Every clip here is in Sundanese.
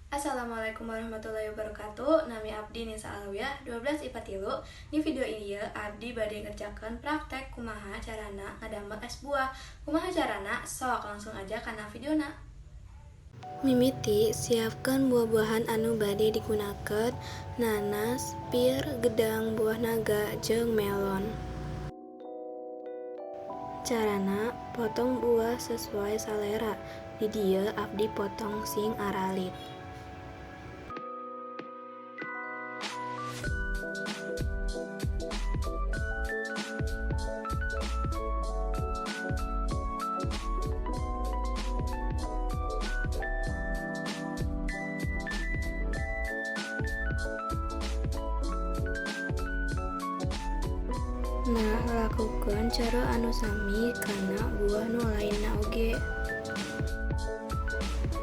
Assalamualaikum warahmatullahi wabarakatuh. Nami abdi Nisa Alawiyah 12 IPA 3. Di video ini abdi bade ngerjakan praktek kumaha carana ngadamel es buah. Kumaha carana? Sok langsung aja kana videona. Mimiti siapkan buah-buahan anu bade digunakan: nanas, pir, gedang, buah naga, jeung melon. Carana, potong buah sesuai salera. Di dieu abdi potong sing aralit. Nah, lakukan cara anu sami kana buah nu lainna oge.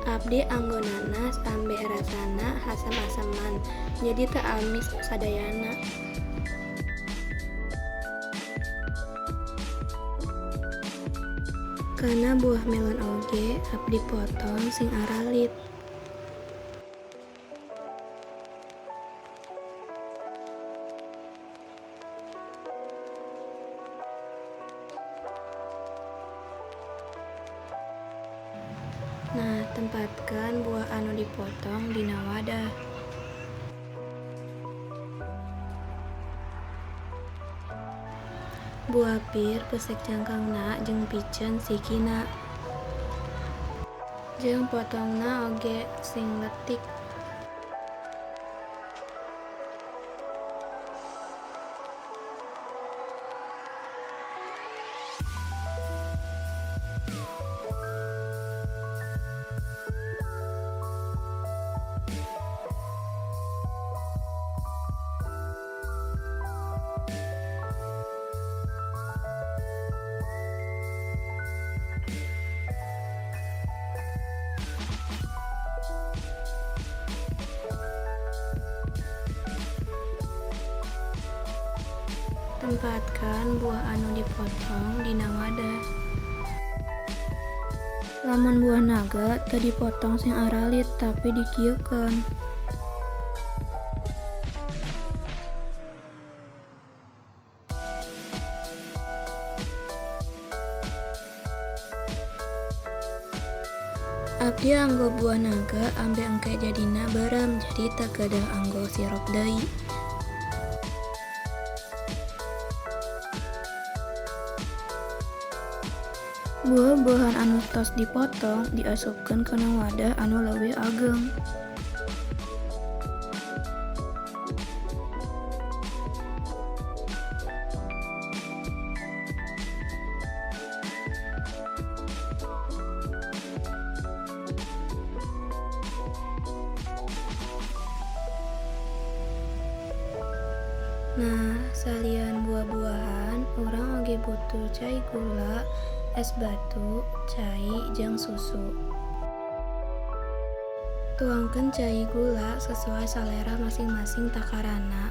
Abdi anggo nanas ambeh rasana hasem-aseman, jadi teu amis sadayana. Kana buah melon oge abdi potong sing aralit. Nah, tempatkan buah anu dipotong dina wadah. Buah pir pesek cangkangna jeung piceun sikina. Jeung potongna oge sing leutik. Tempatkan buah anu dipotong dina wadah. Lamun buah naga teu dipotong sing aralit, tapi dikieukeun. Abdi anggo buah naga ambeh engke jadina beureum, jadi teu kedah anggo sirup deui. Buah-buahan anu tos dipotong diasupkeun kana wadah anu leuwih ageng. Nah, salian buah-buahan, urang oge butuh cai gula, es batu, cai, jeung susu. Tuangkeun cai gula sesuai salera masing-masing takaranna.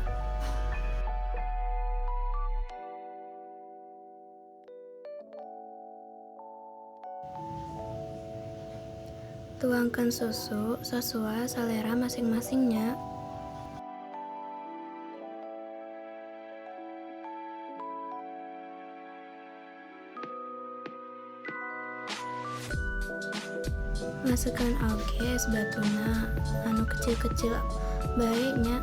Tuangkeun susu sesuai salera masing-masingnya. Masukkan oge es batuna anu kecil-kecil bae nya.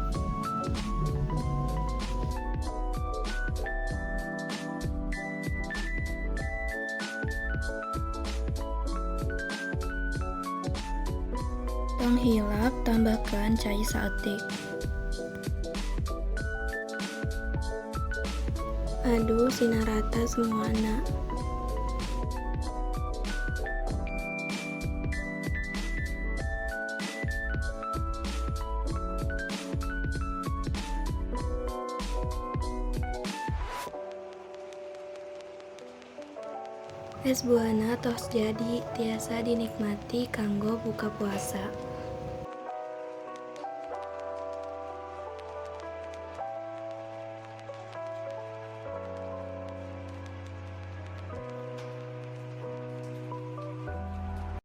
Tong hilap tambahkan cai saeutik. Aduk sina rata semuana. Es buahna tos jadi, tiasa dinikmati kanggo buka puasa.